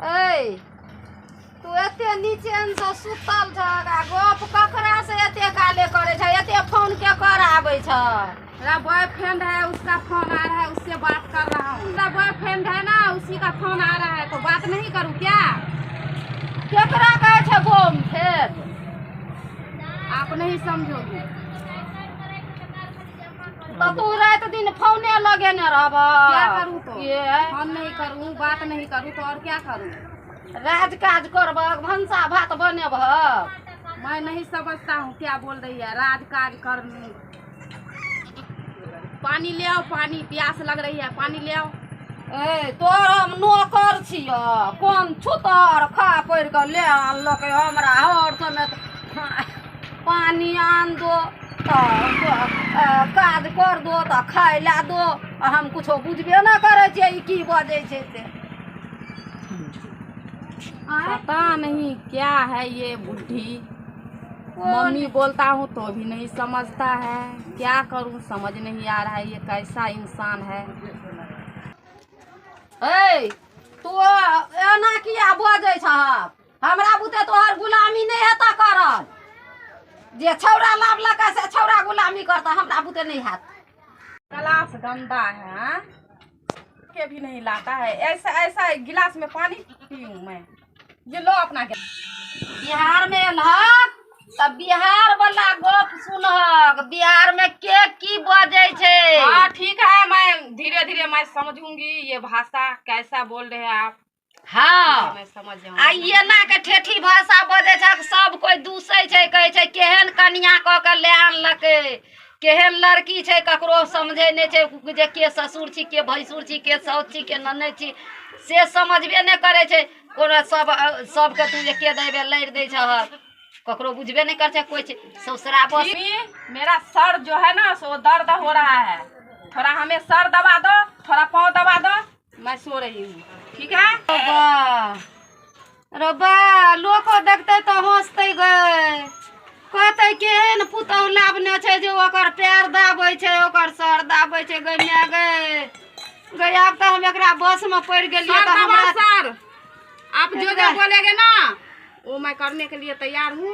ऐ तू एते नीचेनसँ सुतल छह आ गप ककरासँ एते काले करै छह? एते फोन के कर आबै छह? मेरा बॉयफ्रेंड है, उसका फोन आ रहा है, उससे बात कर रहा हूँ। मेरा बॉयफ्रेंड है ना, उसी का फोन आ रहा है, तो बात नहीं करूँ क्या? केकरा कहै छै बोम फेर? आप नहीं समझोगी। तऽ तू राति दिन फोने लगेने रहब? क्या करूँ तो? ये फोन नहीं करूँ, बात नहीं करूँ तो और क्या करूँ? राज काज करबह, भनसा भात बनेबह? मैं नहीं समझता हूँ क्या बोल रही है। राज काज कर, पानी ले आओ, पानी, प्यास लग रही है, पानी ले आओ। ए तोर हम नौकर छियह? कोन छुतर खा पड़ि कऽ ले आनलकै हमरा हर समेत? पानी आन दो तऽ काज कर दो तऽ खाय ला दो, आ हम कुछो बुझबे नहि करै छियै ई की बजै छै से। आँय? पता नहीं क्या है ये बुढ़ी। मम्मी बोलता हूँ तो भी नहीं समझता है। क्या करूँ, समझ नहीं आ रहा है ये कैसा इंसान है। ए तू एना किया बजै छहक? हमरा बुते तोहर गुलामी नहि हेतऽ करल। जे छौड़ा लाबलकै से छौड़ा गुलामी करतऽ, हमरा बुते नहि हैत। गिलास गंदा है, हाँ? के भी नहीं लाता है। ऐसा ऐसा गिलास में पानी पीऊँ मैं? ये लो अपना गिलास। बिहारमे एलहक तऽ बिहार वाला गप सुनहक, बिहारमे के की बजै छै। हाँ ठीक है, मैं धीरे धीरे मैं समझूंगी ये भाषा कैसा बोल रहे हैं आप। मैं समझ आ जाऊंगी। एना के ठेठी भाषा बजै छै, सब कोइ दूसै छै, कहै छै केहन कनिया कऽ के लए आनलकै, केहन लड़की छै, ककरो समझै नहि छै जे के ससुर छी, के भैंसुर छी, के साउस छी, के ननैद छी, से समझबे नहि करै छै कोनो। सब सबके तू एके देबे लड़ि दै छहक, ककरो बुझबे नहि करै छै कोइ छै ससुरा बस। मम्मी, मेरा सर जो है ना सो दर्द हो रहा है, थोड़ा हमें सर दबा दो, थोड़ा पाँव दबा दो, मैं सो रही हूँ, ठीक है? रब्बा रब्बा, लोको देखतै तऽ हँसतै गै, कहतै केहन पुतहु लाबने छै जे ओकर पैर दाबै छै, ओकर सर दाबै छै। गै माय गै गै, आब तऽ हम एकरा बसमे पड़ि गेलियै। सर तऽ दबाओ हमरा सर, आप जो जो एकरा- बोलेंगे ना वो मैं करने के लिए तैयार हूँ।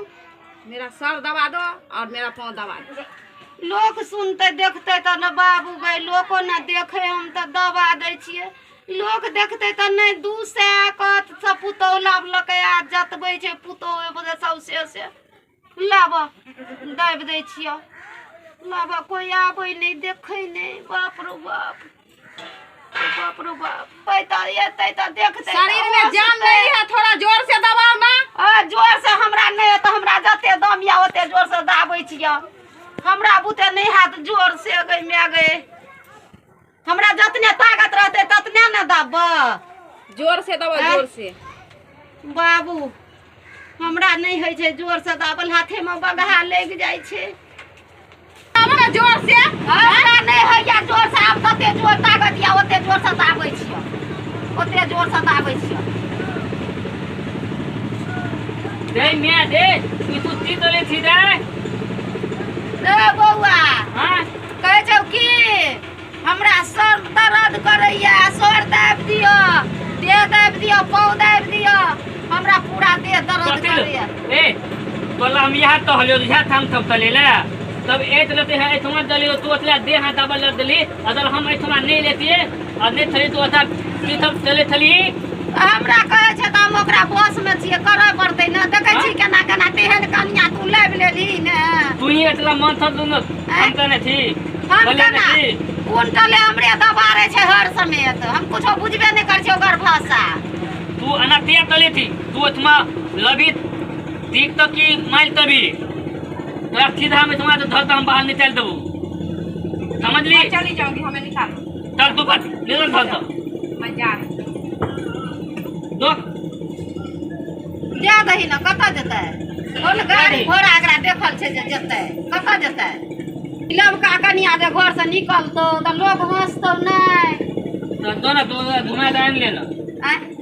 मेरा सर दबा दो और मेरा पाँव दबा दो। लोक सुनतै देखतै तऽ ने बाबू गै, लोको ने देखै, हम तऽ दबा दै छियै, लोक देखतै तऽ नहि 200 कहत सब पुतहु लाबलकै आ जतबै छै पुतहु सौसे से। लाब दाबि दै छियौ, लाब, कोइ आबै नहि देखै नहि। बाप रो बाप, बाप रो बाप, पैता एतै तऽ देखतै। शरीर में जान नहीं है, थोड़ा जोर से दबाओ ना। आ जोर से हमरा नहि हेतै, हमरा जते दम यऽ ओते जोर से दाबै छियै, हमरा बुते नहि हैत जोर से गै माय गै। हमरा जतने ताकत रहतै ततने ने दाबब। जोर से दबाओ। आँय? जोर से। बाबू, हमरा नहि होइ छै जोर से दाबल, हाथेमे बगहा लागि जाइ छै। दबाओ ना जोर से। हमरा नहि होइया जोर से, आब तते जोर ताकत यऽ ओते जोर से दाबै छियै, ओते जोर से दाबै छियै। दे मिया दे, ई तू ती तले थी दे। रे बौआ। हां। कहै छौ की हमरा सर दर्द करैया, सर दाबि दिअ, देह दाबि दिअ, पाँव दाबि दिअ, हमरा पूरा देह दर्द कथी करैया। ए तोला हम यहाँ तो हलियो यहाँ थम थम तले ले तब एत लेते हैं एठमा दली तू अतला दे हाथ दाबल लग दली, अगर हम एठमा नहीं लेती और नहीं थली तो अता ती थम चले थली। हमरा कहै छै तऽ हम ओकरा बस मे छियै, करऽ पड़तै ने। देखै छी केना केना तेहन कनिया तू लाबि लेलही ने। तू ही एतला मन थम दुनो हम त नहीं थी। हम बोले केना नहीं थी। कोन टले हमरे दबारे छै हर समेत, हम कुछो बुझबे नहि करै छियै ओकर भाषा। तू अना तिया तले थी तू एठमा लबी ठीक तो की माइल तभी तोरा सीधा में तुम्हारा तो धर हम बाहर निकाल देबू, समझ ली? मैं चली जाऊंगी, हमें निकालो। चल तू बस निकल धर तो। मैं जा रही हूँ। दो जा दही ने, कतऽ जेतै? कोन गाड़ी घोड़ा एकरा देखल छै जे जेतै? कतऽ जेतै? लबका कनिया जे घर से निकलतौ तऽ लोक हँसतौ नहि? तो दो ना दो घुमा दे आन लेना। आँय?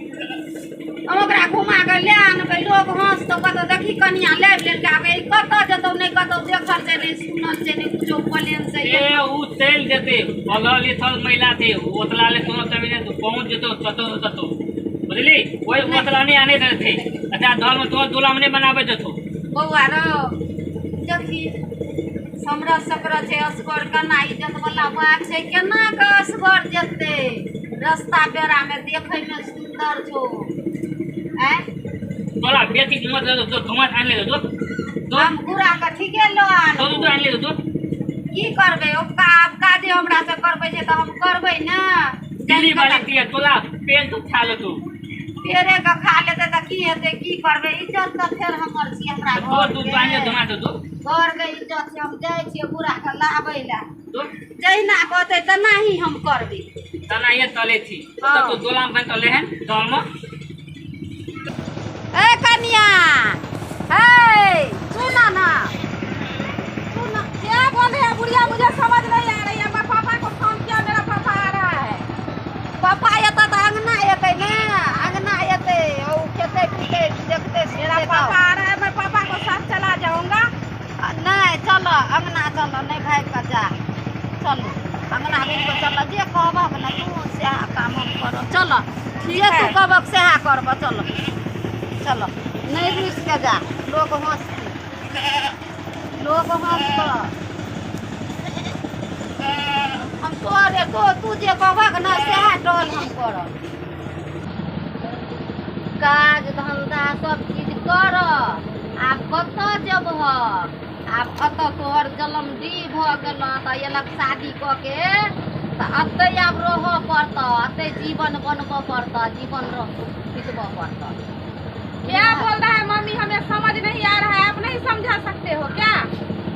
हम ओकरा घुमा कऽ लए आनबै, लोक हँसतौ, कतऽ देखी कनिया लाबि लेलकै, आब ई कतऽ जेतौ? नहि कतौ देखल छै, नहि सुनल छै, नहि कुछो प्लेन से। ए उ चल जेते पढ़ल लिखल महिला थे, ओतला ले कोनो कमी नहीं, तू पहुंच जेतो कतौ न कतौ। बुझली ओहि ओतला नहीं आने देते अच्छा दल में तो दुलाम नहीं बनाबे देथो। बौआ रो देखी हमरा सकरा छै असगर केना इज्जत वाला बात छै केना के असगर जेतै रास्ता बेरा में देखै में सुंदर छो आय तोला बेटी मत दे तो धुआं आन ले दो दो हम गुरा के ठीके लो आन दो दो आन ले दो की करबै ओका आब काजे हमरा से करबै छै त हम करबै ना दिल्ली वाली दिया तोला पेन तो खा ले तू पेरे के खा लेतै त की हेतै की करबै इज्जत त फेर हमर छी हमरा घर दो दो आन ले धुआं दो घर के इज्जत छै हम जाइ छियै बुढ़ा के लाबै ला जहिना कहतै तेना ही हम करबै तना ये तले थी तब तो दोलाम बन तले हैं दल में। ए कन्या हे सुना ना सुना क्या बोल रहे हैं बुढ़िया मुझे समझ नहीं आ रही है। मैं पापा को फोन किया मेरा पापा आ रहा है। पापा एतै त अंगना एतै ने अंगना एतै ओ खेतै पीतै देखतै मेरा पापा आ रहा है मैं पापा को साथ चला जाऊंगा। नहीं चलो अंगना चलो नहीं भाई का जा चलो अंगना घूम के चलो जे कहबक ना तू सएह काम हम करब चलो जे तू कहबक सएह करब चलो चलो नहीं रुस के जा लोग हंसती लोग हंसत हम तोरे तो तू जे कहबक ना सएह टहल हम करब काज धंधा सब चीज कर आब कतऽ जेबह आब कतऽ तोहर जन्मडी भऽ गेलह तऽ एलक शादी कऽ के तऽ एतै आब रहऽ पड़तऽ एतै जीवन बनबऽ पड़तऽ जीवन बितबऽ पड़तऽ। क्या बोल रहा है मम्मी हमें समझ नहीं आ रहा है आप नहीं समझा सकते हो क्या?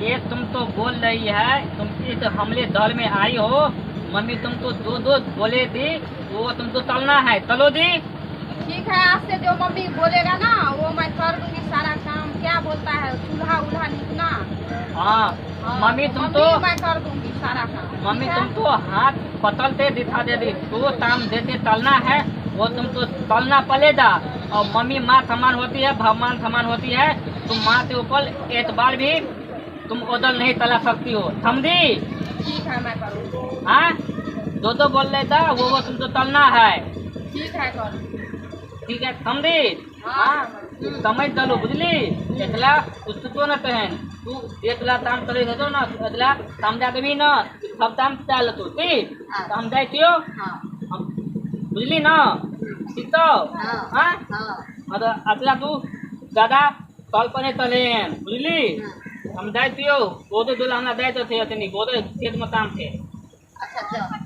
ये तुम तो बोल रही है तुम इस हमले दल में आई हो मम्मी तुम तो दो दो बोले दी वो तुम तो तलना है तलो दी। ठीक है आज से जो मम्मी बोलेगा ना वो मैं कर दूंगी सारा काम। क्या बोलता है चूल्हा उल्हा नीपना। हाँ मम्मी तुम तो मैं कर दूंगी सारा काम। मम्मी तुम तो हाथ पतलते दिखा दे दी तो ताम देते तलना है वो तुम तो तलना पड़ेगा। और मम्मी माँ समान होती है भगवान समान होती है तुम माँ के ऊपर एतबार भी तुम उधर नहीं तला सकती हो समझी? ठीक है मैं करूँगी। हाँ दो दो बोल रहे था वो तुम तो तलना है। ठीक है कर ठीक है समझी? हाँ समझ दलो बुझली एकला तू न तहन तू एकला ताम तले दो ना एकला ताम जा देबी ना सब ताम चाल तू ठीक तो हम जाय छियो बुझली ना ठीक तो। हां हां अगला तू ज्यादा तल पर तले बुझली हम जाय छियो वो तो दुला हमरा जाय तो थे अतनी वो तो खेत में काम थे। अच्छा जाओ।